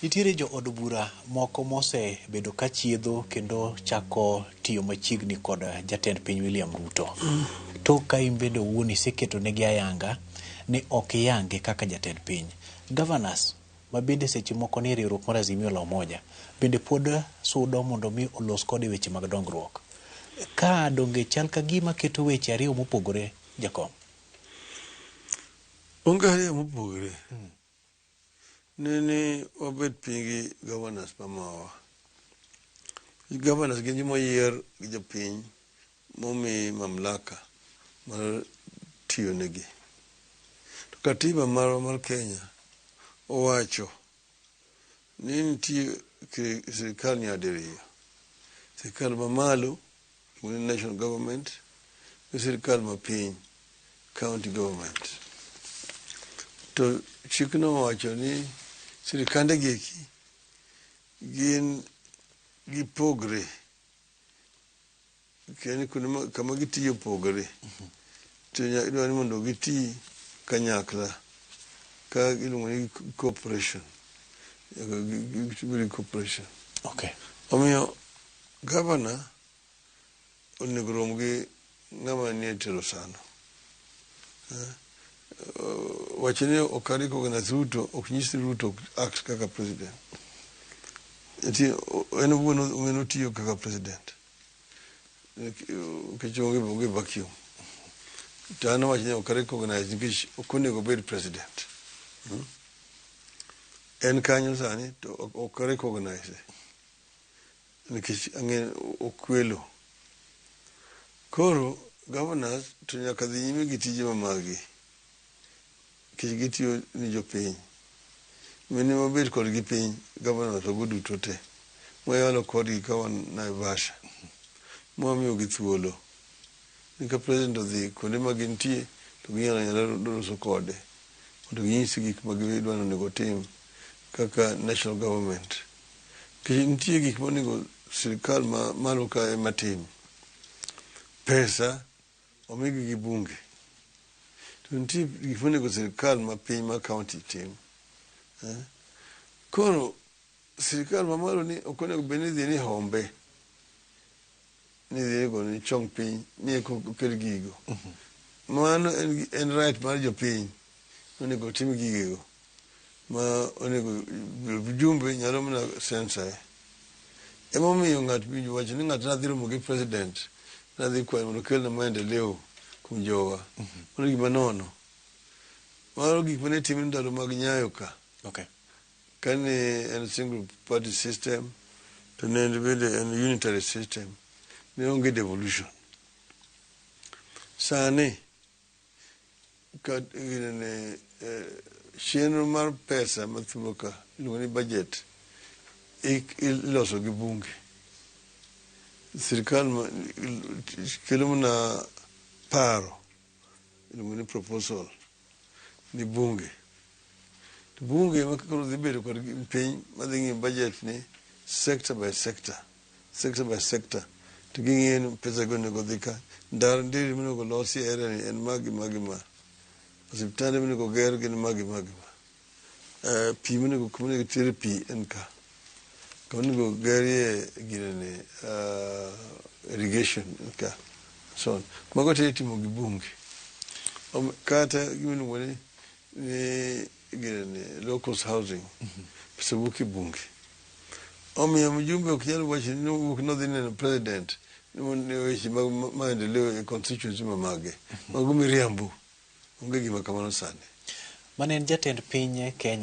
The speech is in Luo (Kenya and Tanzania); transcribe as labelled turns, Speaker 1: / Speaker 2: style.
Speaker 1: Nitiere jo od bura moko mosebedo ka chiedho kendo chako tiyo machiegni kod jatend piny William Ruto. To ka in bende owuon iseketo negi ayanga ni ok iyange kaka jatend piny. Governors ma bende seche moko nie riwruok mar Azimio la Umoja bende pod sudo mondo mi olos kode weche mag dongruok. Ka donge chal ka gima keto weche ariyo mopogore, jakom?
Speaker 2: Onge ariyo mopogore. Nene wabet piny gi governors mamawa. Governors gin joma oyier gi jopiny momi mamlaka mar tiyo negi. To katiba marwa mar Kenya owacho ni nitie sirikal nyadiriyo. Sirikal mamalo iluongo ni national government gi sirikal mapiny, county government. To chikno owacho ni sirikande gi eki gin gipogre kendo kuonde ma kama gitiye opogore. To idwa ni mondo giti kanyakla ka iluongo ni cooperation. Nyaka gibed gi cooperation. Omiyo governor onego rom gi ng'ama nie telo sano. Wacho ni ok a recognize Ruto ok nyis ni Ruto ok act kaka president. Nitie en owuon en otiyo kaka president. Nikech onge vacuum. To an awacho ni ok a recognize nikech ok onego obed president. En kanyo sani to ok a recognize nikech ang'e okwelo. Koro governors to nyaka dhi nyime gi tije ma mag-gi nikech gitiyo ni jopiny. Mine mabet kodgi piny governors go duto te mwayalo kodgi ka wan Naivasha mwamiyogi thuolo ni ka president odhi kuonde ma gintie to ginyalo anyala loso kode mondo ginyise gik ma gidwa ni onego otim kaka national government. Nikech nitie gik monego sirikal ma malo ka ema tim. Pesa omigi gi bunge. To nitie gik monego sirikal ma piny ma county tim. Koro sirikal mamalo ni ok onego bed ni dhi ni hombe ni dhi gone chong piny ni eka okel gigo. Mano en right mar jopiny onego otim gigego ma onego jumbe nyalo mana censor. Emomiyo ng'at wacho ni ng'ato nadhi romo gi president nadhi kwayo mondo okelna maendeleo kuom jowa. Mano gima nono. Mano gik mane timre ndalo mag Nyayo ka. Kane en single party system to ne en bende en unitary system. Ne onge devolution. Sani ka ginene chenro mar pesa ma thuolo ka iluongo ni budget iloso gi bunge. Sirikal kelo mana paro iluongo ni proposal ni bunge. To bunge ema koro dhi bedo kod piny madhi ng'iyo budget ni sector by sector, sector by sector. To ging'iyo ni pesa go onego dhi ka. Ndara nderni monego losi e area ni en ma gi ma gi ma. Osiptande monego ger gin ma gi ma gi ma. Pi monego kuma onego tere pi en ka. Kama onego gerie ginene irrigation en ka. So on. Mago te itimo gi bunge. Kata gima iluongo ni ginene low cost housing pesa wuok e bunge. Omiyo mjumbe ok nyal wacho ni nowuok nodhi neno president ni weche mag maendeleo e constituency ma mage. Mago miriambo. Onge gima kamano sani.
Speaker 1: Mane en jatend piny Kenya.